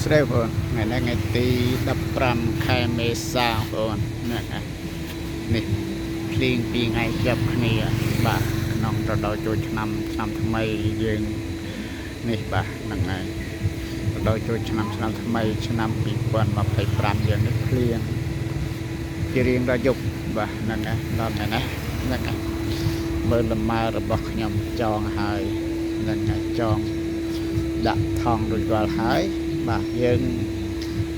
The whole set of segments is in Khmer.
ស្រីបងប្អូនថ្ងៃនេះថ្ងៃទី15ខែមេសាបងប្អូនហ្នឹងហើយនេះភ្លៀងពីរថ្ងៃជាប់គ្នាបាទក្នុងរដូវចូលឆ្នាំឆ្នាំថ្មីយើងនេះបាទហ្នឹងហើយរដូវចូលឆ្នាំឆ្នាំថ្មីឆ្នាំ2025យើងនេះភ្លៀងជារៀងរាល់យប់បាទហ្នឹងហើយដល់ថ្ងៃនេះហ្នឹងហើយមើលលម៉ើរបស់ខ្ញុំចងហើយហ្នឹងហើយចងដាក់ថងរួចរាល់ហើយបាទយើង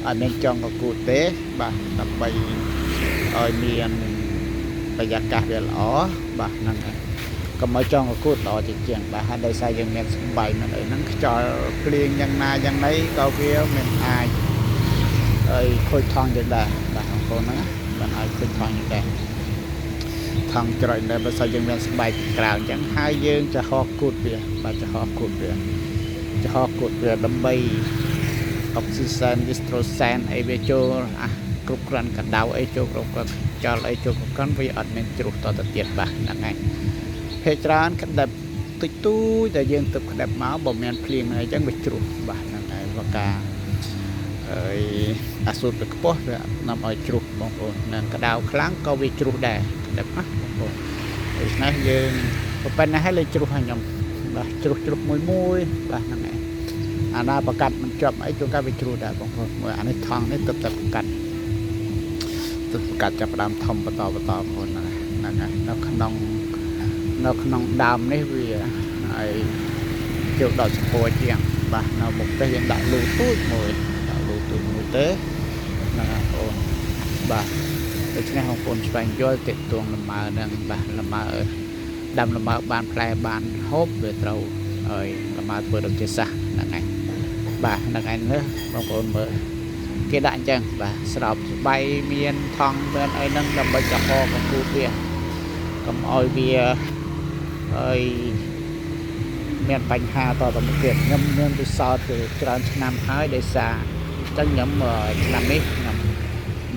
អត់មានចង់កគូតទេបាទដើម្បីឲ្យមានបរិយាកាសវាល្អបាទហ្នឹងហើយកុំឲ្យចង់កគូតល្អជាជាងបាទហើយដោយសារយើងមានស្បៃមានអីហ្នឹងខ្យល់ភ្លៀងយ៉ាងណាយ៉ាងណីក៏វាមិនអាចឲ្យខូចថងយើងដែរបាទបងប្អូនហ្នឹងណាមិនអាចខូចថងយើងដែរថងច្រចដែរបើសិនយើងមានស្បែកពីក្រៅអញ្ចឹងហើយយើងจะហោះគូតវាបាទจะហោះគូតវាจะហោះគូតវាដើម្បី អុកស៊ីសែននីត្រូសែនអីវាចូលអាគ្រប់គ្រាន់កដៅអីចូលគ្រប់គ្រាន់ខ្យល់អីចូលគ្រប់គ្រាន់វាអត់មានជ្រុះតទៅទៀតបាទហ្នឹងហើយភាគច្រើនក្តឹបទុយទូចដែលយើងទឹកក្តឹបមកបើមានភ្លៀងអីចឹងវាជ្រុះបាទហ្នឹងហើយវកាហើយអាសូតវាខ្ពស់វានាំឲ្យជ្រុះបងប្អូននឹងក្តៅខ្លាំងក៏វាជ្រុះដែរក្តឹបណាបងប្អូនដូច្នេះយើងប៉ុណ្ណេះហើយលេជ្រុះឲ្យខ្ញុំបាទជ្រុះជ្រុះមួយមួយបាទហ្នឹងហើយ អាណាប្រកាត់មិនជាប់អីជួនកាលវាជ្រុះដែរបងប្អូនមើលអានេះថងនេះទឹកតែប្រកាត់ទឹកប្រកាត់ចាប់ផ្ដើមធំបន្តបន្តបងប្អូនហ្នឹងហ្នឹងហើយនៅក្នុងនៅក្នុងដើមនេះវាហើយជើដល់ស្ពួរជាងបាទនៅមុខផ្ទះយើងដាក់លូទូចមួយដាក់លូទូចមួយទេហ្នឹងហើយបងប្អូនបាទដូច្នេះបងប្អូនស្វែងយល់ទាក់ទងលំអើហ្នឹងបាទលំអើដាំលំអើបានផ្លែបានហូបវាត្រូវហើយលំអើធ្វើដូចជាសាសហ្នឹងហើយ បាទហ្នឹងឯងនេះបងប្អូនមើលគេដាក់អញ្ចឹងបាទស្រោបស្បៃមានថង់មានអីហ្នឹងដើម្បីចំហកគូតវាកុំឲ្យវាហើយមានបញ្ហាតទៅមុខទៀតខ្ញុំមានពិសោធន៍ទៅច្រើនឆ្នាំហើយដោយសារអញ្ចឹងខ្ញុំឆ្នាំនេះខ្ញុំ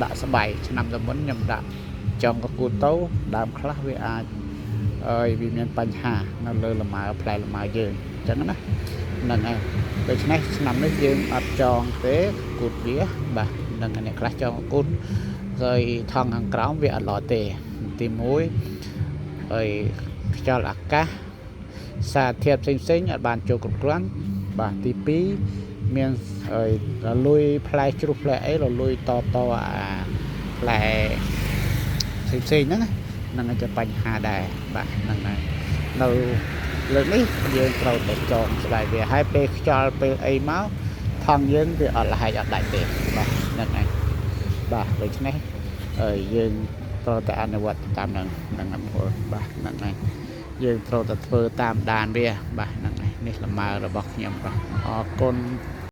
ដាក់ស្បៃឆ្នាំទៅមុនខ្ញុំដាក់ចង់កគូតទៅដើមខ្លះវាអាចហើយវាមានបញ្ហានៅលើលម៉ើផ្លែលម៉ើយើងអញ្ចឹងណាហ្នឹងហើយ ដូច្នេះឆ្នាំនេះយើងអត់ចងទេគូតវាបាទនឹងអ្នកខ្លះចងគូតហើយថងខាងក្រោមវាអត់ល្អទេទី1ហើយខ្យល់អាកាសសារធាតុផ្សេងផ្សេងអត់បានចូលគ្រប់គ្រាន់បាទទី2មានហើយរលួយផ្លែជ្រុះផ្លែអីរលួយតតអាផ្លែផ្សេងផ្សេងហ្នឹងហ្នឹងជាបញ្ហាដែរបាទហ្នឹងហើយនៅលើកនេះយើងត្រូវតែចងស្បែកវាហើយពេលខ្យល់ពេលអីមកថងយើងវាអត់លហែកអត់ដាច់ទេបាទហ្នឹងហើយបាទដូច្នេះហើយយើងត្រូវតែអនុវត្តតាមហ្នឹងហ្នឹងហើយបងប្អូនបាទហ្នឹងហើយយើងត្រូវតែធ្វើតាមដានវាបាទហ្នឹងហើយនេះលម៉ើរបស់ខ្ញុំបាទអរគុណ។